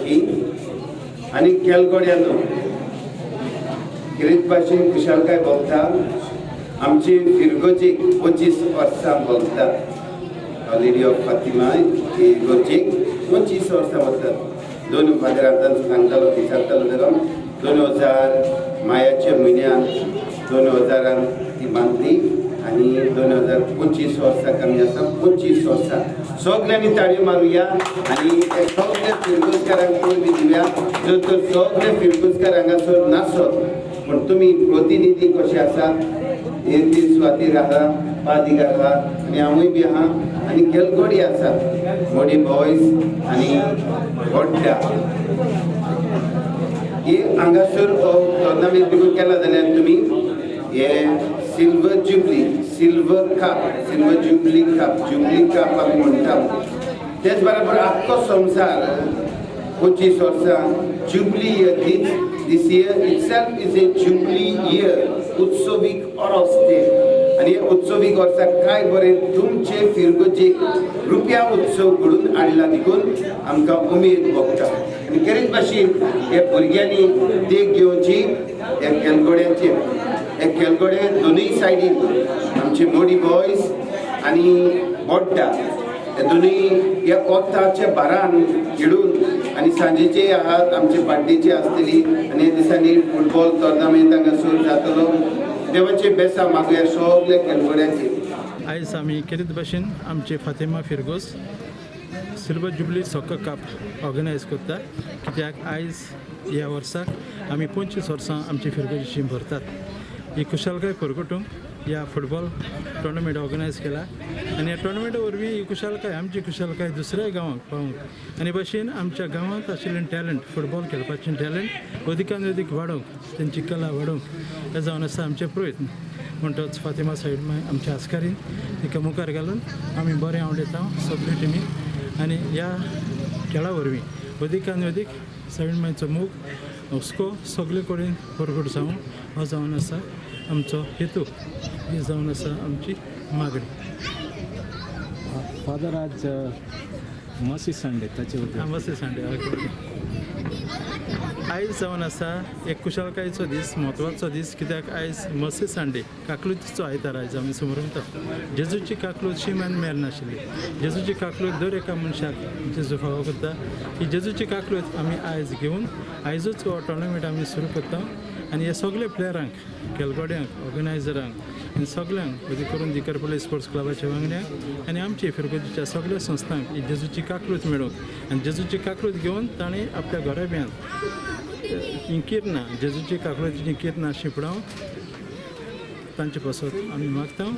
की आनी केलगोड्यानो खेरीत भाशेन खुशालकाय भोगता. आमची फिरगोजीक 25 वर्सां भोगता. लेडी ऑफ फातिमा ही इगर्जेक 25 वर्सां वतात. दोन फादर आतां सांगतालो, विचारतालो ताका, 2000 मायाच्या म्हयन्यान 2000 ती बांदली आनी 2025 वर्सां कमी आसा. 25 वर्सां. सगल्यांनी ताळयो मारुया आनी सगळे फिरगोजकारांक परबी दिवया. जर तर सगळे फिरगोजकार हांगासर नासत पूण तुमी प्रतिनिधी कशे आसात, हे ती स्वातीर आहा, पादीक आहा आनी हांवूय बी आहा आनी केलगोडी आसात, मोडी बॉयज आनी गोड्डा. हे हांगासर हो टोर्नामेंट देखून केला जाल्यार तुमी हे silver jubilee, silver cup, silver jubilee cup, jubilee cup आमी म्हणटा. तेच बरोबर आख्खो संवसार 25 वर्सां jubilee year. This year itself is a jubilee year. उत्सवीक वर्स तें आनी हे उत्सवीक वर्साक काय बरें तुमचे फिरगोजेक रुपया उत्सव घडून हाडला देखून आमकां उमेद भोगता. आनी खेरीत भाशेन हे भुरग्यांनी देख घेवची ह्या केलगोड्याचे. हे केलगोडे दोनूय सायडीन आमचे मोडी बॉयज आनी बोड्डा हे दोनूय ह्या वोताच्या भारान खेळून आनी सांजेचे आहात आमचे पाड्डेचे आसतली आनी ह्या दिसांनी फुटबॉल टोर्नामेंट हांगासर जातलो. देवाचे बेसां मागुया सगल्या केलगोड्यांचे. आयज आमी खेरीत भाशेन आमचे Fatima फिरगोज silver jubilee soccer cup organise करता, कित्याक आयज ह्या वर्साक आमी 25 वर्सां आमची फिरगोजीची भरतात. ही खुशालकाय परगटूंक ह्या फुटबॉल टोर्नामेंट ऑर्गनायज केला आनी ह्या टोर्नामेंटा वरवीं ही खुशालकाय, आमची खुशालकाय दुसऱ्याय गांवांक पावोवंक आनी भशेन आमच्या गांवांत आशिल्लें टॅलंट, फुटबॉल खेळपाचें टॅलंट अदिकान अदीक वाडोवंक, तेंची कला वाडोवंक हें जावन आसा आमचे प्रयत्न. म्हणटच फातिमा सायड मागीर आमच्या आस्कारीन तिका मुखार घालून आमी बरें आवडयता सगळे टिमी आनी ह्या खेळा वरवीं अदीकान अदीक सायड मायचो मोग, हुस्को सगळे कडेन परगट जावं हो जावन आसा आमचो हेतू, ही जावन आसा आमची मागणी. फादर, आज मर्सी संडे, ताचे बद्दल. Mercy Sunday, okay. आयज जावन आसा एक खुशालकायेचो दीस, म्हत्वाचो दीस, कित्याक आयज मर्सी संडे, काकलुतीचो आयतार आयज आमी समरता. जेजूची काकलूत शिमान मेळनाशिल्ली. जेजूची काकलूत दर एका मनशाक जेजू फावो करता. ही जेजूची काकलूत आमी आयज घेवन आयजूच हो टोर्नामेंट आमी सुरू करता आनी हे सगळे प्लेयरांक, खेळगड्यांक, ऑर्गनायजरांक आनी सगळ्यांक, अदीक करून दिकरपल्ली स्पोर्ट्स क्लबाच्या वांगड्यांक आनी आमची फिरगोजीच्या सगळ्या संस्थांक ही जेजूची काकलूत मेळोवंक आनी जेजूची काकलूत घेवन ताणें आपल्या घराब्यांत ही किरणां, जेजूची काकलुतीचीं किरणां शिंपडावन तांचे पासत आमी मागता.